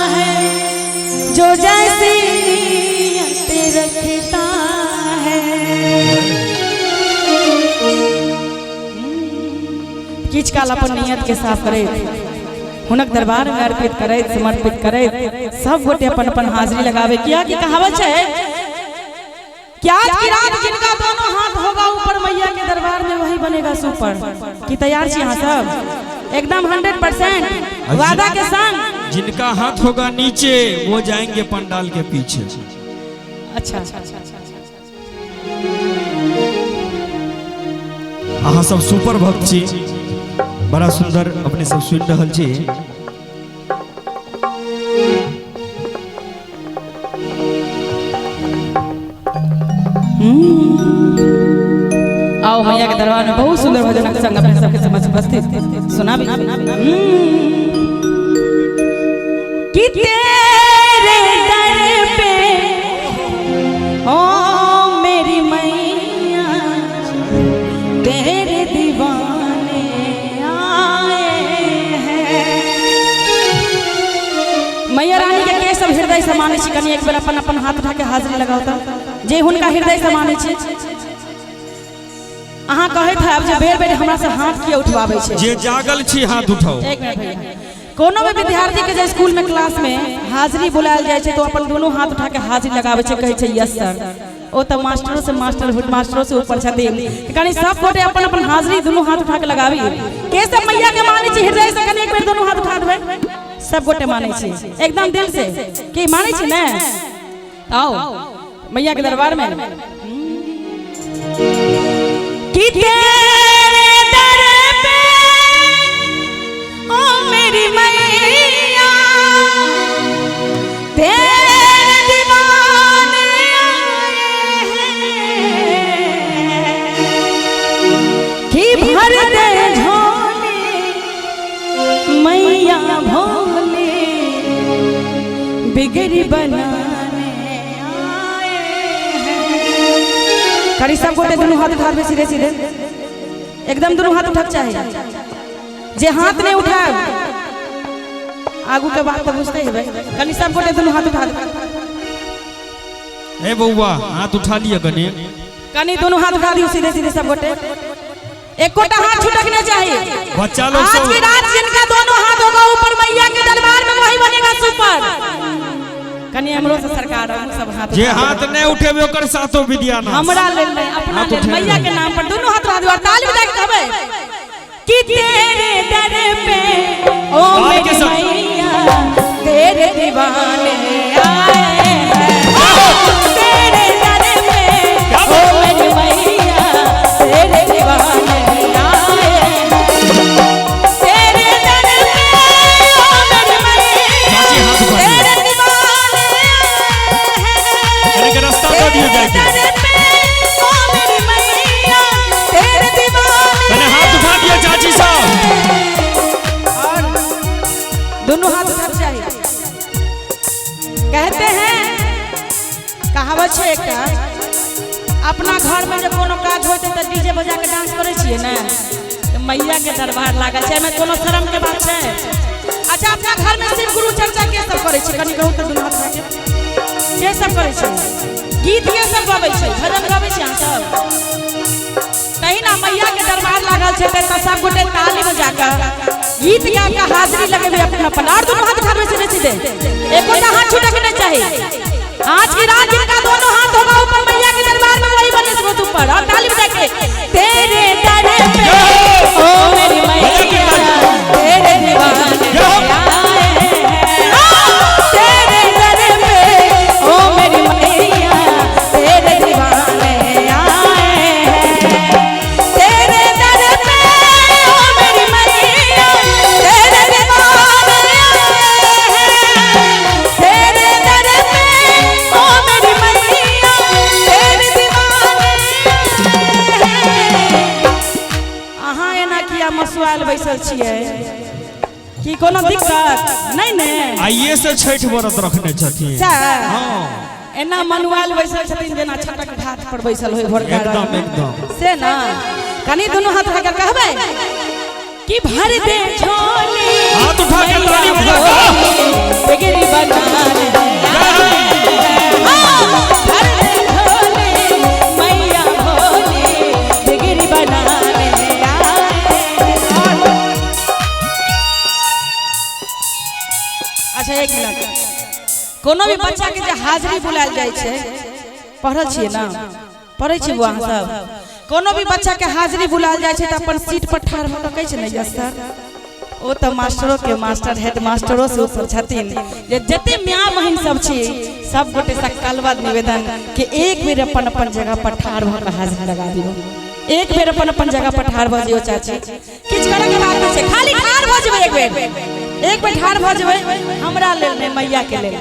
है जो जैसी नीयत रखता है। किछु काल अपन नियत के साफ करैत, हुनक दरबार में अर्पित करैत, समर्पित करैत सब गोटे अपन अपन हाजिरी लगावे। किया कि कहावत है कि आज की रात जिनका दोनों हाथ होगा ऊपर मैया के दरबार में वही बनेगा सुपर। की तैयार छी अहाँ सब एकदम 100% वादा के संग? जिनका हाथ होगा नीचे वो जाएंगे पंडाल के पीछे। अच्छा। अहाँ सब सुपर भक्त छी, बड़ा सुंदर अपने सब सुनि रहल छी। आओ मैया के दरबार में बहुत सुंदर भजन के संग अपने सबके समक्ष उपस्थित सुनाबी कि तेरे दर पे ओ मेरी मैया तेरे दीवाने आए हैं। मैया रानी के के सब हृदय से मानै छी, कनी एक बेर अपन अपन हाथ उठा के हाजिरी लगाओ तऽ जे हुनका हृदय से मानै छी। अहाँ कहैत हैब जे बेर बेर हमरा से हाथ किया उठवाबै छै। जे जागल छी हाथ उठाओ। एक मिनट भैया, कोनो भी विद्यार्थी के जे स्कूल में क्लास में हाजिरी बुलायल जाइ छै तो अपन दोनों हाथ उठा के हाजिरी लगाबै छै, कहै छै यस सर। ओ तऽ मास्टरो से मास्टर, मास्टरो से ऊपर छथिन। कनी सब गोटे अपन अपन हाजिरी दोनों हाथ उठा के लगाबी। के सब मैया के मानै छी हृदय से, कनी एक बेर दोनों हाथ उठा देबै। सब गोटे मानै छी एकदम दिल से की मानै छी ने? आओ मैया के दरबार में कि तेरे दर पे ओ मेरी मैया तेरे दीवाने आए हैं कि भर दे झोली मैया भोले बिगड़ी बनाने आए हैं। करी सब गोटे दुनू हाथ उठा देबै सीधे सीधे, एकदम दुनू हाथ उठक चाही। जे हाथ नहीं उठाए आगू के बात तो बुझते हेबै। कनी सब गोटे दुनू हाथ उठा देबै। ए बौआ हाथ उठा लिअ कनी। कनी दुनू हाथ उठा दियौ सीधे सीधे सब गोटे, एकोटा हाथ छूटक नहीं चाहिए। बच्चा लोग आज सब की रात जिनका दोनों हाथ होगा ऊपर मैया के दरबार में वही बनेगा सुपर। कनी हमरो से सरकार हम सब हाथ जे उठा हाथ नहीं उठेबे ओकर सातो विद्या नाश। हमरा लेल नहीं, अपना हाथ लेल, उठेबै। मैया के नाम पर दोनों हाथ उठा दियौ और ताली बजा के कहबै कि तेरे दर पे ओ ताल के मेरी साथ। मैया तेरे दीवाने आए हैं, तेरे दर पे ओ मेरी मैया तेरे दीवाने आए हैं, तेरे दर पे ओ मेरी मैया चाची हाथ उठा लिअ। तेरे दीवाने आए हैं, कनी के रास्ता दऽ दियौ जाके। तेरे दर पे ओ मेरी मैया तेरे दीवाने। कनी हाथ उठा दियौ चाची सब। और दोनों हाथ उठा चाहिए। कहते हैं कहावत छै एकटा, अपना घर में जब कोनो काज होते तऽ डीजे बजा के डांस करै छियै ने, तऽ मैया के दरबार लागल छै, एहिमे कोनो शर्म के बात छै? अच्छा, अपना घर में शिव गुरु चर्चा के सब करै छै? कनी कहू तऽ दुनू हाथ उठा के के सब करै छै? गीत के सब गबै छै? भजन गबै छै अहाँ सब? तहिना मैया के दरबार लागल छै तऽ सब गोटे ताली बजा कऽ गीत गा के हाजिरी लगेबै अपन अपन और दोनों हाथ उठाबै सीधे सीधे, एकोटा हाथ छूटक नहीं चाहिए। आज की रात जिनका दोनों हाथ होगा ऊपर मैया के दरबार में वही बने सबसे ऊपर और ताली बजा के तेरे दर पे ओ मेरी मैया तेरे दीवाने आए हैं, तेरे दर पे ओ मेरी मैया तेरे दीवाने आए हैं, तेरे दर पे ओ मेरी मैया तेरे दीवाने आए हैं, तेरे दर पे ओ मेरी मैया तेरे दीवाने आए हैं। अहाँ एना किया मसुआल बैसल छियै? की कोनो दिक्कत नहीं ने? आइए से छठि व्रत रखने छथिन। सएह? हाँ। एना मनुआल बैसल छथिन जेना छठक घाट पर बैसल होय भोरका। एकदम एकदम। से ना कनी दुनू हाथ उठा के कहबै कि भर दे झोली हाथ उठा के ताली बजा के। बिगड़ी अच्छा एक मिनट, कोनो भी बच्चा के जे हाजिरी बुलायल जाइ छै, पढ़ल छियै ना, पढ़ै छियै बौआ अहाँ सब? कोनो भी बच्चा के हाजिरी बुलायल जाइ छै तऽ अपन सीट पर ठाढ़ भऽ कऽ कहै छै ने, यस सर। ओ तऽ मास्टरो के मास्टर, हेड मास्टरो से ऊपर छथिन। जे जते माय बहिन सब छी, सब गोटे से कलबद्ध निवेदन कि एक बेर अपन अपन जगह पर ठाढ़ भऽ कऽ हाजिरी लगा दियौ। एक बेर अपन अपन जगह पर ठाढ़ भऽ जइयौ चाची, किछु करऽ के बात नहि छै, खाली ठाढ़ भऽ जेबै। एक बेर, एक बेर ठाढ़ भऽ जेबै, हमरा लेल नहि, मैया के लेल।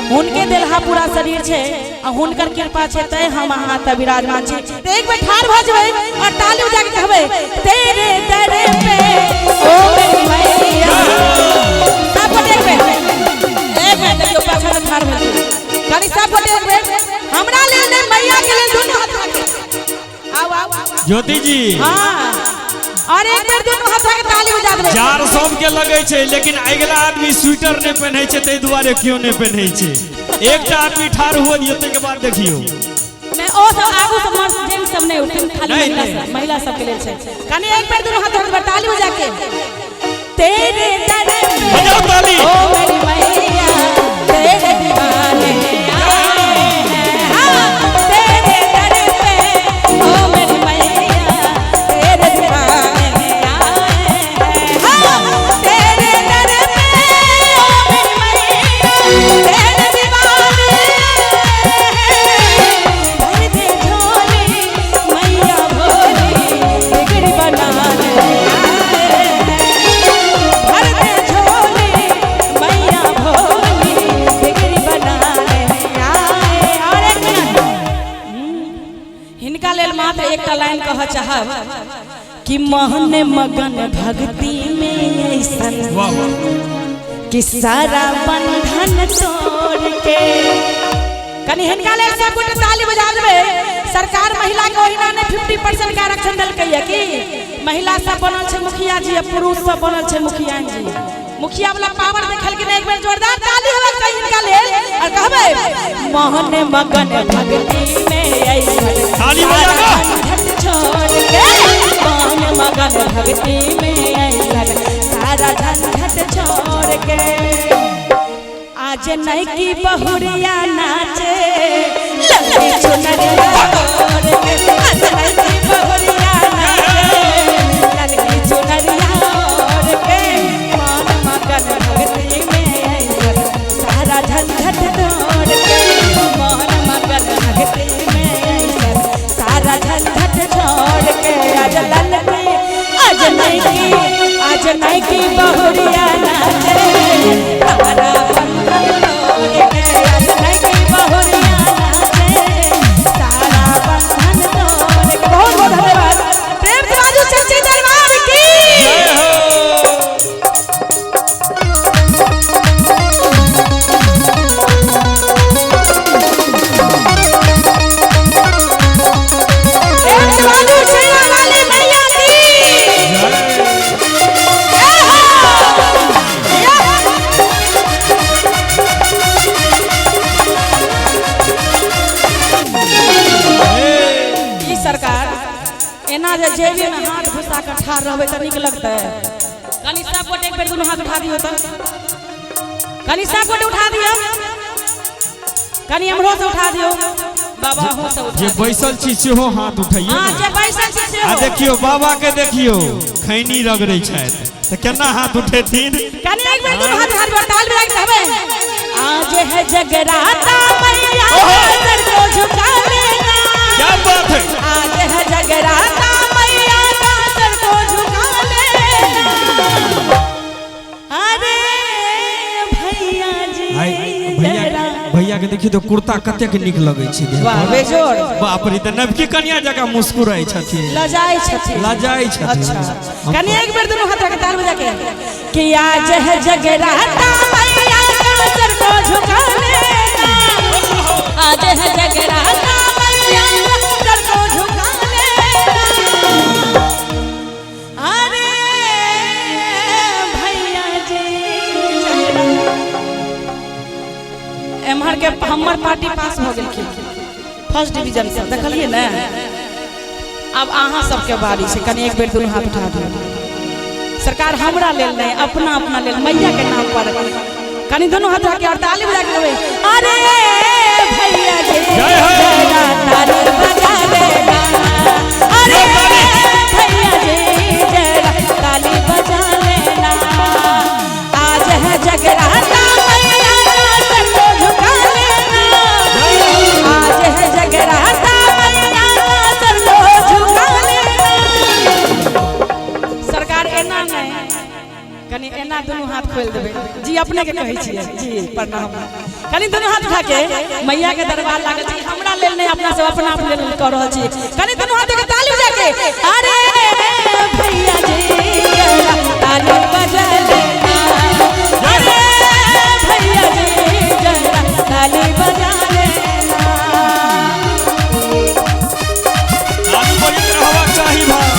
हुनके देलहा पूरा शरीर छै आ हुनकर कृपा छै तैं हम अहाँ तऽ विराजमान छी। तऽ एक बेर ठाढ़ भऽ जेबै और ताली बजा के कहबै, तेरे दर पे ओ मेरी मैया। सब गोटे एक बेर, एक बेर देखियौ, पाछा से ठाढ़ भेल कनी। सब गोटे एक बेर हमरा लेल नहि, मैया के लेल दुनू हाथ उठा के आउ, आउ, आउ। ज्योति जी। हाँ, और एक बेर दुनू हाथ उठा के ताली बजा देबै। जार सबके लगै छै, लेकिन अगिला आदमी स्वेटर नहि पहिनै छै, ताहि दुआरे क्यों नहि पहिनै छै। एकटा आदमी ठाढ़ हुअ दियौ, ताहिके बाद देखियौ। नहि, ओ सब आगू सब मर्द जेंट्स सब नहि उठथिन, खाली नहीं, महिला नहीं। सब, महिला सबके लेल छै। कनी एक बेर दुनू हाथ उठा के ताली बजा के, तेरे दर पे बजाओ ताली। ओ मेरी मैया, तेरे दीवाने आए हैं। हाँ, तेरे दर पे ओ मेरी मैया, तेरे दीवाने आए हैं। हाँ, तेरे दर पे ओ मेरी मैया, तेरे दीवाने आए हैं। भर दे झोली मैया भोली, बिगड़ी बनाने आए हैं। भर दे झोली मैया भोली, बिगड़ी बनाने आए। और एक मिनट, हिनका लेल मात्र एकटा लाइन कहऽ चाहब कि मोहन मगन भक्ति में ऐसन वाह वाह। कि सारा बंधन तोड़ के। कनी हिनका लेल सब गोटे ताली बजा देबै। सरकार महिला के ओहिना नहि 50% के आरक्षण देलकै कि महिला सब बनल छै मुखिया जी आ पुरुष सब बनल छै मुखिया जी। मुखिया वाला पावर देखलखिन। एक बेर जोरदार ताली होबाक चाही हिनका लेल और कहबै, मोहन मगन भक्ति में ऐसन ताली बजा सारा कऽ। बंधन छोड़ के, मोहन मगन भक्ति में ऐसन सारा झंझट छोड़ के, आज नैकी बहुरिया नाचे ललकी चुनरिया ओढ़ के। आज नैकी बहुरिया नाचे ललकी चुनरिया ओढ़ के, मन मगन भक्ति में ऐसन सारा झंझट तोड़ के, मन मगन भक्ति में ऐसन सारा झंझट छोड़ के, आज ललकी, आज नैकी, आज नैकी बहुरिया नाचे सारा बंधन तोड़ के। आज नैकी बहुरिया नाचे सारा बंधन तोड़ के। बहुत बहुत धन्यवाद। प्रेम से बाजू, सच्ची दरबार की। जय हो। प्रेम से बाजू, शेरा वाली मैया की जय। जय हो। ई सरकार, एना जे जेबी में हाथ घुसा के ठाढ़ रहबै तऽ नीक लगतै? कनी सब गोटे एक बेर दुनू हाथ उठा दियौ तऽ, कनी सब गोटे उठा दियौ, कनी हमरो से उठा दियौ बाबा, अहूँ से उठा जे दियौ। बैसल छी सेहो हाथ उठैयौ। हाँ। ने जे बैसल छी आ सेहो। देखियौ, बाबा के देखियौ, खैनी रगड़ै छथि तऽ केना हाथ उठेथिन? कनी एक बेर दुनू हाथ हाथ पर ताल बजा के कहबै, आज है जगराता मैया, सर को झुका लेना। क्या बात है! आज है जगराता मैया का, सर को झुका लेना। अरे भैया जी। हाय भैया। जरा। भैया के देखियौ तऽ कुर्ता कतेक नीक लगै छै देह वाह पर। बेजोड़। बाप रे, तऽ नवकी कनिया जकाँ मुस्कुराइ छथिन। लजाइ छथिन। लजाइ छथिन। अच्छा, कनी एक बेर दुनू हाथ के ताल बजा के कि आज है जगराता मैया का, सर को झुका लेना। आज है जगराता मैया का, सर को झुका लेना। अरे भैया जी जरा। एम्हर के हमर पार्टी पास भऽ गेलखिन फर्स्ट डिवीजन से, देखलियै ने? आब अहाँ सबके बारी छै। कनी एक बेर दुनू हाथ उठा दियौ। सरकार हमरा लेल नहीं, अपना अपना लेल, मैया के नाम पर। कनी दोनों हाथ रख के और ताली बजा के कहबै, अरे भैया जी जय हो। जरा ताली बजा लेना, अरे भैया जी जरा ताली बजा लेना, आज है जगराता मैया का सर को झुका लेना, आज है जगराता मैया का सर को झुका लेना। सरकार एना नहीं, कनी एना दुनू हाथ खोल देबै जी, अपने के कहै छियै जी, प्रणाम। कनी दुनू हाथ उठा के मैया के दरबार लागल छै, हमरा लेल नहीं, अपना सब अपना आप लेल कऽ रहल छी। कनी दुनू हाथ के ताली बजा के, अरे भैया जी जरा ताली बजा लेना, अरे भैया जी जरा ताली बजा लेना। ताली बजैत रहबाक चाही भाई।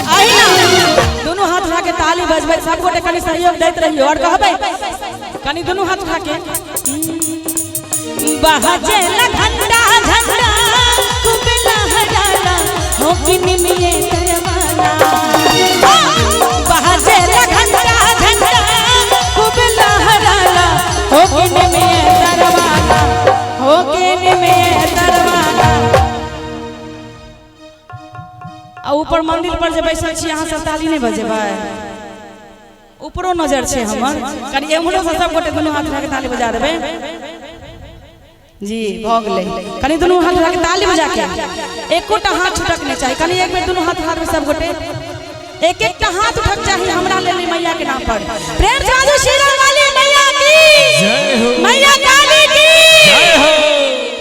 अहिना दुनू हाथ उठा के ताली बजबै, सब गोटे कनी सहयोग दैत रहियो और कहबै कनी दुनू हाथ उठा के, बहजे घंटा झंडा खूब लहराला हो कि निमिये तरवाला, बहजे घंटा झंडा खूब लहराला हो कि निमिये तरवाला, हो कि निमिये तरवाला। आ ऊपर मंदिर पर जे बैसल छी अहाँ सब ताली नहीं बजेबै, ऊपरो नजर छै हमर, कनी एम्हरो से सब गोटे दुनू हाथ उठा के ताली बजा देबै जी। भऽ गेलै, कनी दुनू हाथ उठा के ताली बजा के, एकोटा हाथ छुटक नहीं चाही, कनी एक बेर दुनू हाथ उठा देबै सब गोटे, एक एकटा हाथ उठक चाही हमरा लेल मैया के नाम पर। प्रेम से बाजू शेरा वाली मैया की जय हो, मैया काली की जय हो।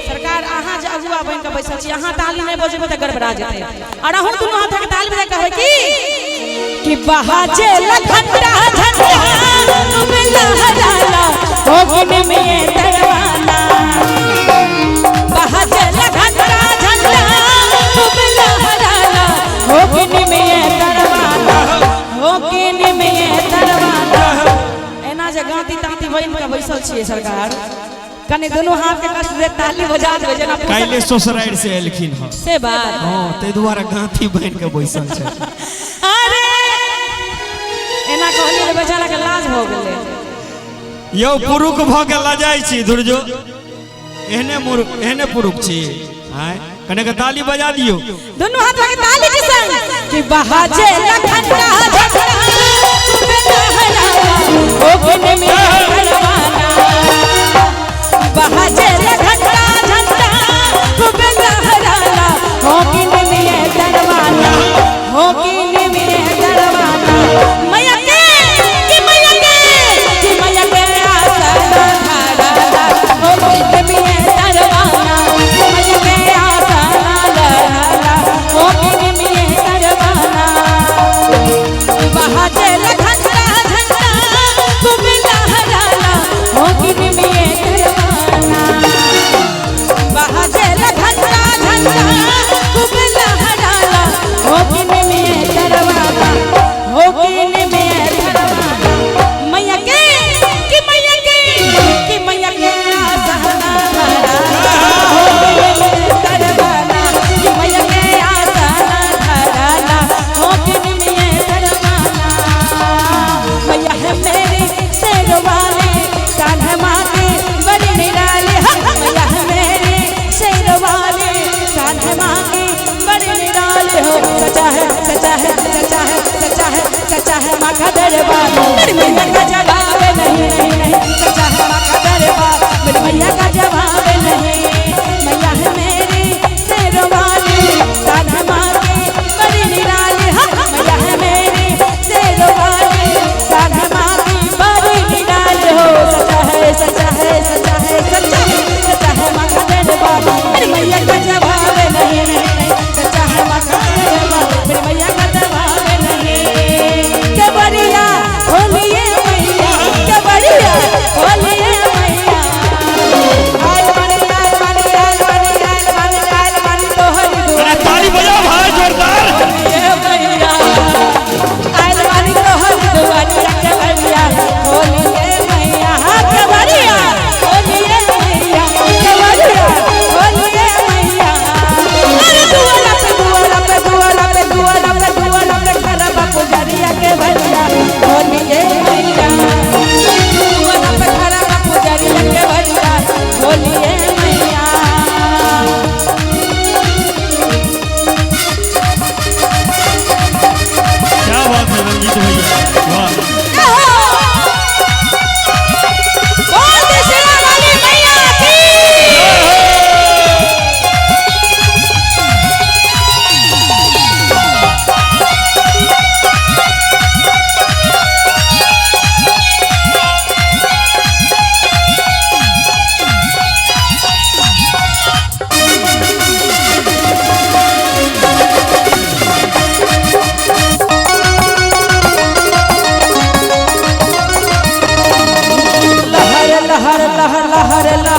सरकार अहाँ जे अगुआ बनि के बैसल छी, अहाँ ताली नहीं बजेबै तऽ गड़बड़ा जेतै। और अहूँ दुनू हाथ के ताली बजा के कहबै की कि बहाजे घंटा झंडा तुम लहराला हो कि में तरवाला, बहाजे घंटा झंडा तुम लहराला हो कि में तरवाला, हो कि में तरवाला। एना जे गाँती ताँती बनि के बैसल छियै सरकार, कनी दुनू हाथ के कष्ट दे ताली बजा देबै जेना काल्हि ससुरारि से एलखिन हँ, से बात। हँ, ताहि दुआरे गाँथी बनि के बैसल छै। अरे एना कहलियै तऽ बेचारा के लाज भऽ गेलै। यौ पुरुख भऽ के लजाइ छी धुरजो, एहने मुरुख एहने पुरुख छी आँय, कने के ताली बजा दियौ दुनू हाथ के ताली के संग कि बहाजे घंटा झंडा खूब लहराला हो कि में तरवाला, बहाजे घंटा झंडा खूब लहराला हो कि में तरवाला, हो कि में तरवाला। मैया के कि मैया के कि मैया के आसन धराला हो कि में तरवाला, मैया के आसन धराला हो कि में तरवाला। बहाजे घंटा झंडा खूब लहराला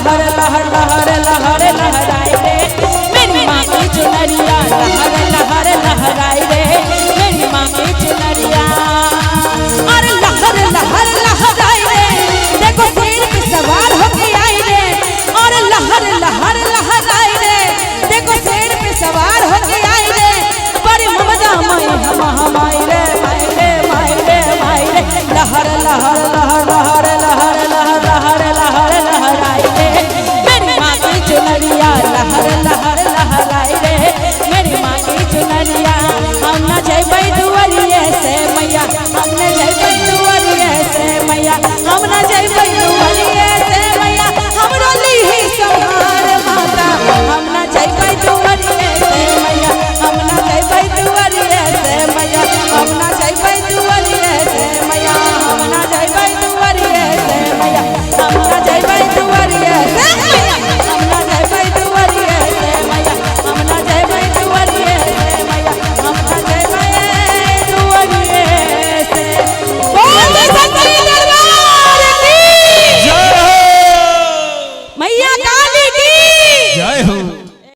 लहर लहर लहर लहर लहराई रे मेरी माँ की चुनरिया, लहर लहर लहराई रे मेरी माँ की चुनरिया। अरे लहर लहर लहराई रे, देखो शेर पे सवार होके आई रे। अरे लहर लहर लहराई रे, देखो शेर पे सवार होके आई रे। बड़ी ममता माई हम हमाई रे, माई रे माई रे माई रे। लहर लहर लहर लहर लहर लहर लहर लहर लहराई रे मेरी माँ की चुनरिया, लहर लहर लहराई रे मेरी माँ की चुनरिया। हम न जइबै दुआरिये से मैया, हम न जइबै दुआरिये से मैया, हम न।